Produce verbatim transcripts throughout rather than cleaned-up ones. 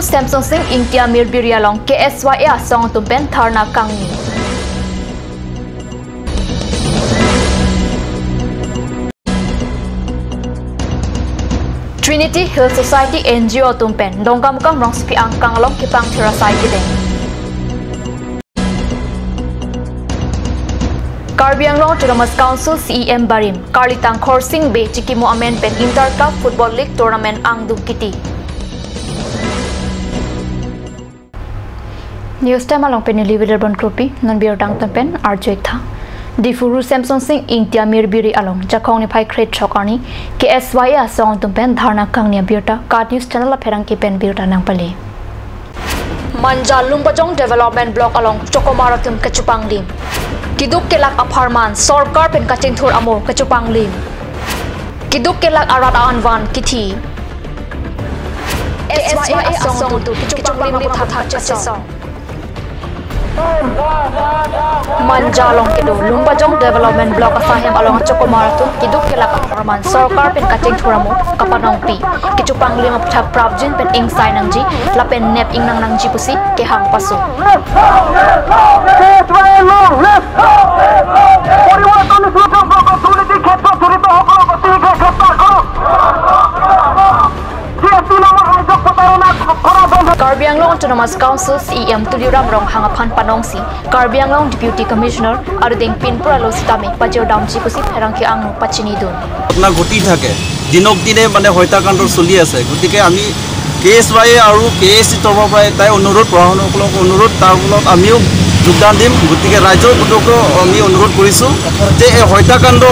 Semsonsing Ingti Amir Biri along K S Y A asong atum pen dharna kangni. Trinity Hill Society N G O atum pen Dongkamukam rongsopi angkang along kepangthir asai kedeng. Karbi Anglong Autonomous Council C E M barim Karlitang Khorsing Bey chikimo amen pen Inter Club Football League Tournament angdung kiti. News time along pen neli Widerbon Kropi, non birta angtan pen arju-ik tha. Diphu Ru Semsonsing Ingti Amir Biri along Jakhong niphai krethrok arni K S Y A asong atum pen dharna kangni abirta KAT News Channel apherangke pen birta nangpale. Manja Lumbajong Development Block along chokomar atum kechopanglim. Keduk kelak apharman sorkar pen kachingthur amo kechopanglim. Keduk kelak arat a-anvan kithi. K S Y A asong atum kechopanglim aputhak kachesong. Manja along kedo Lumbajong Development Block asaihem along achokomar atum keduk kelak apharman sorkar pen kachingthur amo kapanongpi, kechopanglim aputhak prapjin pen ingsai nangji lapen nep ingnang nangji pusi kehang paso. Karbi Anglong Autonomous Council C E M Tuliram Ronghang aphan panongsi Karbi Anglong Deputy Commissioner Arudeng Pinpur alo sitame pajirdamji pusi pherangke angno pachinidun. ঘটনা ঘটি থাকে, দিনক দিনে মানে হত্যাকাণ্ড চলি আছে। গতিকে আমি কে এছ ৱাই এ আৰু কে এ চি তৰফৰ পৰা এটাই অনুৰোধ, প্ৰশাসনসকলক অনুৰোধ, তাৰ ফলত আমিও যোগদান দিম। গতিকে ৰাইজৰ গোটকো আমি অনুৰোধ কৰিছোঁ যে এই হত্যাকাণ্ড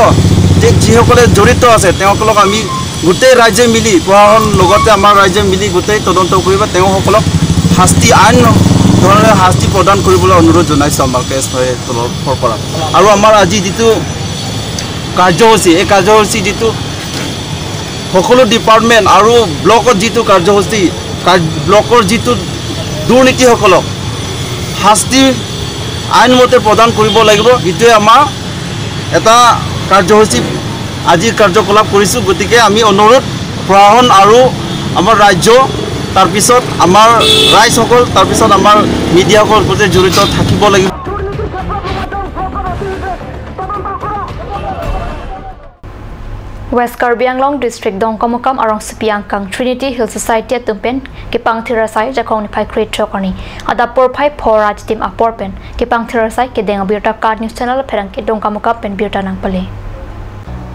যে যিসকলে জড়িত আছে, তেওঁলোকক আমি গোটেই ৰাইজে মিলি, প্ৰশাসন লগতে আমাৰ ৰাইজে মিলি গোটেই তদন্ত কৰিব, তেওঁসকলক শাস্তি, আইন ধৰণে শাস্তি প্ৰদান কৰিবলৈ অনুৰোধ জনাইছোঁ আমাৰ কে এছ ৱাই এ তৰফৰ পৰা। আৰু আমাৰ আজি যিটো কাৰ্যসূচী, এই কাৰ্যসূচী যিটো সকলো ডিপাৰ্টমেণ্ট আৰু ব্লকত যিটো কাৰ্যসূচী, কাৰ-, ব্লকৰ যিটো দুৰ্নীতিসকলক শাস্তি আইন মতে প্ৰদান কৰিব লাগিব। এইটোৱে আমাৰ এটা কাৰ্যসূচী, আজি কাৰ্যকলাপ কৰিছোঁ। গতিকে আমি অনুৰোধ, প্ৰশাসন আৰু আমাৰ ৰাজ্য, তাৰপিছত আমাৰ ৰাইজসকল, তাৰপিছত আমাৰ মিডিয়াসকল গোটেই জড়িত থাকিব লাগিব। West Karbi Anglong District Dongkamukam arongsopi angkang Trinity Hill Society atum pen kepangthir asai Jakhong niphai krethrok arni adap porphai pho ra chitim apor pen kepangthir asai kedeng abirta KAT News Channel apherangke Dongkamukam pen birta nangpale.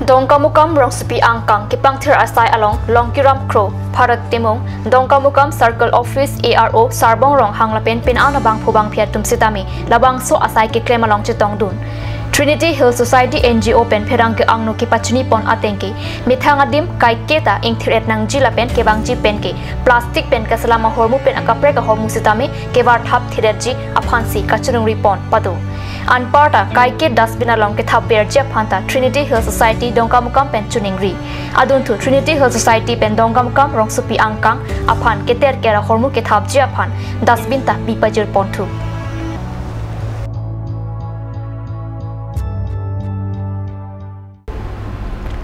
Dongkamukam rongsopi angkang kepangthir asai along Longkiram Kro, Bharat Timung, Dongkamukam Circle Office A R O Sarbong Ronghang lapen pin-an abangphu bangphi atum sitame labangso asai keklem along chetongdun. Trinity Hill Society N G O pen pherangke angno kepachini pon atengke methang adim kaiketa ingthir-et nangji lapen kevangji penke plastic pen kaselam ahormu pen akaprek ahormu sitame kevarthap thir-etji aphansi kachiningri pon pado. Anparta kaike dustbin along kethap verji aphanta Trinity Hill Society Dongkamukam pen chiningri. Adunthu Trinity Hill Society pen Dongkamukam rongsopi angkang aphan keter kera ahormu kethapji aphan dustbin ta bi pajir ponthu.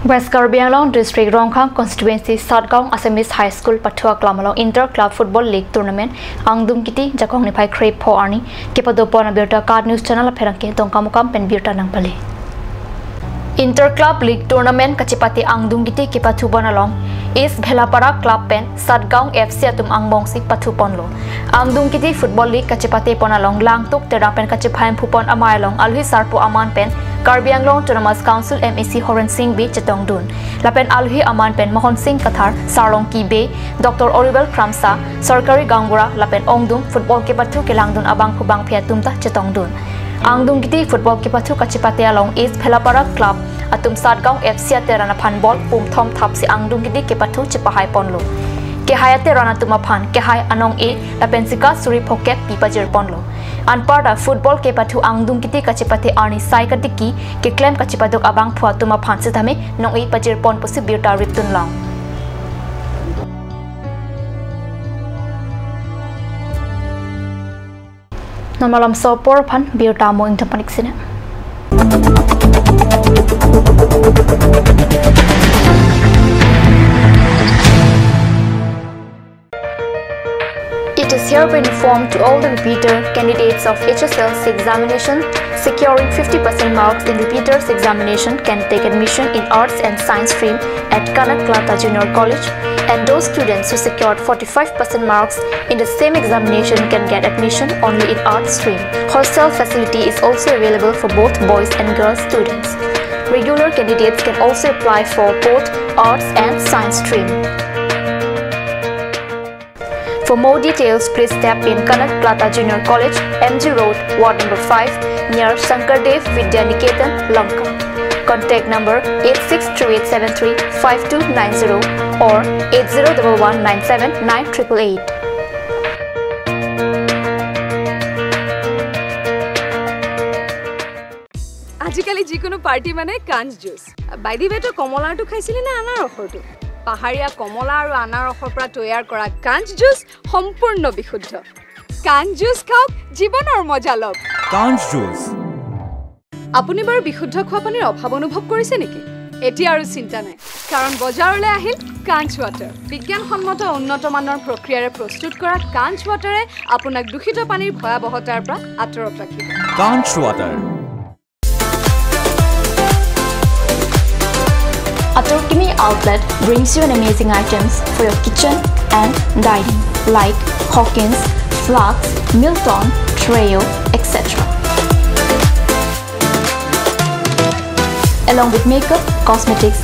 West Karbi Anglong District Ronghang Constituency Satgaon Assamese High School pathu aklam along Inter Club Football League Tournament angdung kiti Jakhong niphai kre pho arni kepado pon abirta KAT News Channel apherangke Dongkamukam pen birta nangpale. Inter Club League Tournament kachepate angdung kiti kepathu pon along East Bhelapara Club pen Satgaon F C atum angbongsi pathu ponlo. Angdung kiti Football League kachepate pon along Langtuk Terang pen kachephai phu pon amei along alohi sarpo aman pen Karbi Anglong Autonomous Council M A C Horen Sing Bey chetongdun. Lapen alohi aman pen Mohon Sing Kathar, Sarlongki Bey, Doctor Oribel Kramsa, Sorkari Gaonbura lapen ongdung football kepathu kelangdun abangphu bangphi atum ta chetongdun. Angdung kiti football kepathu kachepate along East Bhelapara Club atum Satgaon F C ateran aphan ball pumthom thapsi angdung kiti kepathu chepahai ponlo. Kehai ateran atum aphan kehai anong-e lapen sika suri phokep bi pajir ponlo. Anparta football kepathu angdung kiti kachepate arni sai katiki keklem kachepaduk abangphu atum aphan sitame nong-e pajir pon pusi birta ripdun long. Non malomso apor aphan birta mo ingthan panik sine. Hereby informed to all the repeater candidates of H S L C examination, securing fifty percent marks in repeaters examination can take admission in Arts and Science stream at Kanak Latha Junior College, and those students who secured forty-five percent marks in the same examination can get admission only in Arts stream. Hostel facility is also available for both boys and girls students. Regular candidates can also apply for both Arts and Science stream. For more details, please step in Kanak Latha Junior College, M G Road, Ward number five, near Shankardev Vidya Niketan, Lanka. Contact number eight six three eight seven three five two nine zero or eight zero double one nine seven nine triple eight. আজিকালি যিকোনো পাৰ্টি মানে কাঞ্চ juice. By the ৱে, তই কমলাৰটো খাইছিলি নে আনাৰসৰটো? পাহাৰীয়া কমলা আৰু আনাৰসৰ পৰা তৈয়াৰ কৰা কাঞ্চ জুচ সম্পূৰ্ণ বিশুদ্ধ। কাঞ্চ জুচ খাওক, জীৱনৰ মজা লওক। কাঞ্চ জুচ। আপুনি বাৰু বিশুদ্ধ খোৱা পানীৰ অভাৱ অনুভৱ কৰিছে নেকি? এতিয়া আৰু চিন্তা নাই, কাৰণ বজাৰলৈ আহিল কাঞ্চ ৱাটাৰ। বিজ্ঞানসন্মত উন্নত মানৰ প্ৰক্ৰিয়াৰে প্ৰস্তুত কৰা কাঞ্চ ৱাটাৰে আপোনাক দূষিত পানীৰ ভয়াৱহতাৰ পৰা আঁতৰত ৰাখিব। কাঞ্চ water. Atur Kimi Outlet brings you an amazing items for your kitchen and dining, like Hawkins, Flax, Milton, Treo, et cetera. Along with makeup, cosmetics,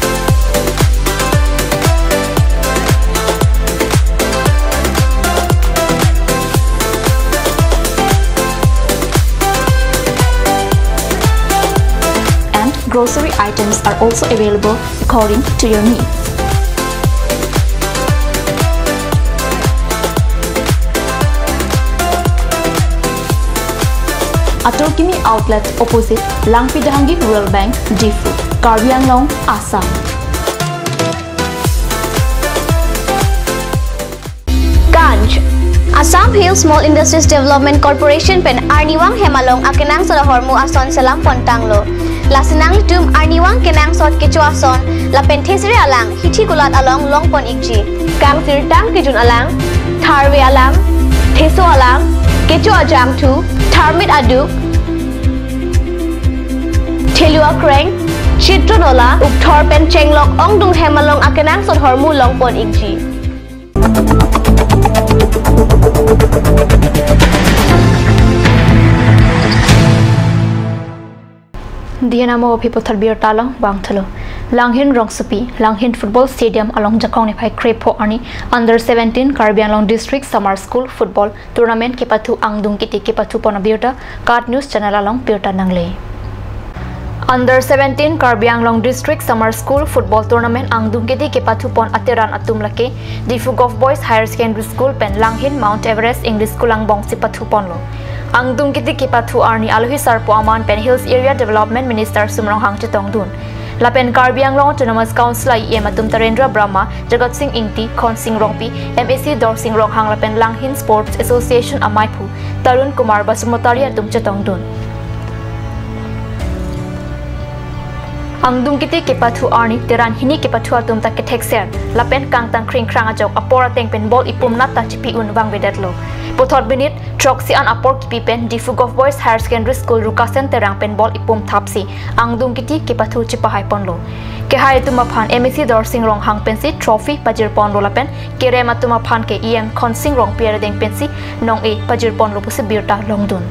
and grocery items are also available according to your needs. Atur Kimi Outlet, opposite Langpi Dahangi Rural Bank, Diphu, Karbi Anglong, Assam. Kancch. Assam Hill Small Industries Development Corporation pen arnivang hem along akenangsot ahormu ason selam pontanglo. Lasi nanglitum arnivang kenangsot kecho ason lapen thesere alang hithi kulat along longpon ikji. Kangsirtang kejun alang, tharve alang, theso alang, kecho ajangthu, tharmit aduk, thelu akreng, chitro nola, ukthor pen chenglok ongdung hem along akenangsot ahormu longpon ikji. Dihen amo aphi puthot birta along vangthulo. Langhin rongsopi, Langhin Football Stadium along Jakhong niphai krepho arni Under seventeen Karbi Anglong District Summer School Football Tournament kepathu angdung kiti kepathupon abirta KAT News Channel along birta nangle. Under seventeen Karbi Anglong District Summer School Football Tournament angdung kiti kepathupon ateran atum lake Diphu Govt Boys Higher Secondary School pen Langhin Mount Everest English School angbongsi pathuponlo. Angdung kiti kepathu arni alohi sarpo aman pen Hills Area Development Minister Sum Ronghang chetongdun. Lapen Karbi Anglong Autonomous Council a EM atum Tarendra Brahma, Jagat Sing Ingti, Khonsing Rongpi, MAC Dorsing Ronghang lapen Langhin Sports Association amaiphu Tarun Kumar Basumatary atum chetongdun. Angdung kiti kepathu arni teran hini kepathu atum ta kethekser lapen kangtang khringkhrang ajok apor ateng pen ball ipum nat ta chipi un vangvedetlo. Puthot minute throksi an apor kipi pen Diphu Govt Boys Higher Secondary School Rukasen Terang pen ball ipum thapsi angdung kiti kepathu chepahaiponlo. Kehai atum aphan MAC Dorsing Ronghang pensi trophy pajirponlo lapen kerem atum aphan ke EM Khonsing Rongpi arideng pensi nong-e pajirponlo pusi birta longdun.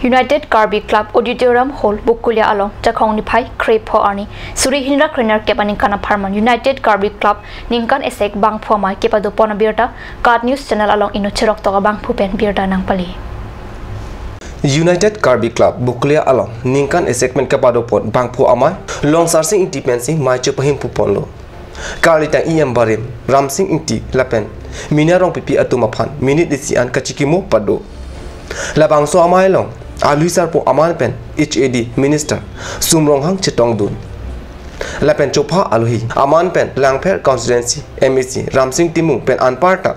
United Karbi Club Auditorium Hall Bokolia along Jakhong niphai krepho arni suri hini ra krenerkep aningkan apharman United Karbi Club ningkan esek bangphu amei kepadopon abirta KAT News Channel along inut cheroktok abangphu pen birta nangpale. United Karbi Club Bokolia along ningkan esek pen kepadopon bangphu amei Longsarsing Ingti pensi mei chepahimpuponlo. Karlitang EM barim Ramsing Ingti lapen Mina Rongpipi atum aphan minute isi an kachikimo pado. Labangso amei along alohi sarpo aman pen HAD Minister Sum Ronghang chetongdun. Lapen chopha alohi aman pen Langpher Constituency MAC Ramsing Timung pen anparta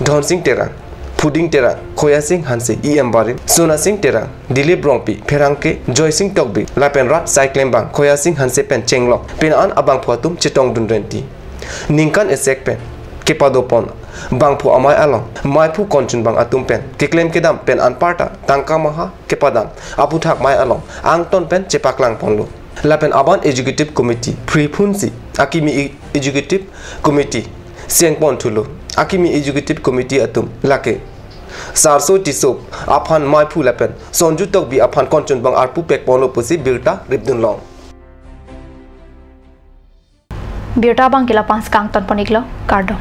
Dhonsing Terang, Phuding Terang, Khoyasing Hanse, E M Barim, Sonasing Terang, Dilip Rongpi, Pherangke, Joysing Tokbi, lapen rat saiklembang Khoyasing Hanse pen chenglok pin an abangphu atum chetongdun renti. Ningkan esek pen kepadopon bangphu amei along maiphu konchunbang atum pen keklem kedam pen anparta tangka maha kepadam aphuthak mei along angton pen chepaklangponlo. Lapen aban executive committee phriphunsi akimi executive committee sengpon thulo. Akimi executive committee atum lake Sarso Tisso aphan maiphu lapen Sonju Tokbi aphan konchunbang arpu pekponlo pusi birta ripdunlong. Birta abang ke la-an si kangtonpon-iklo, kardom.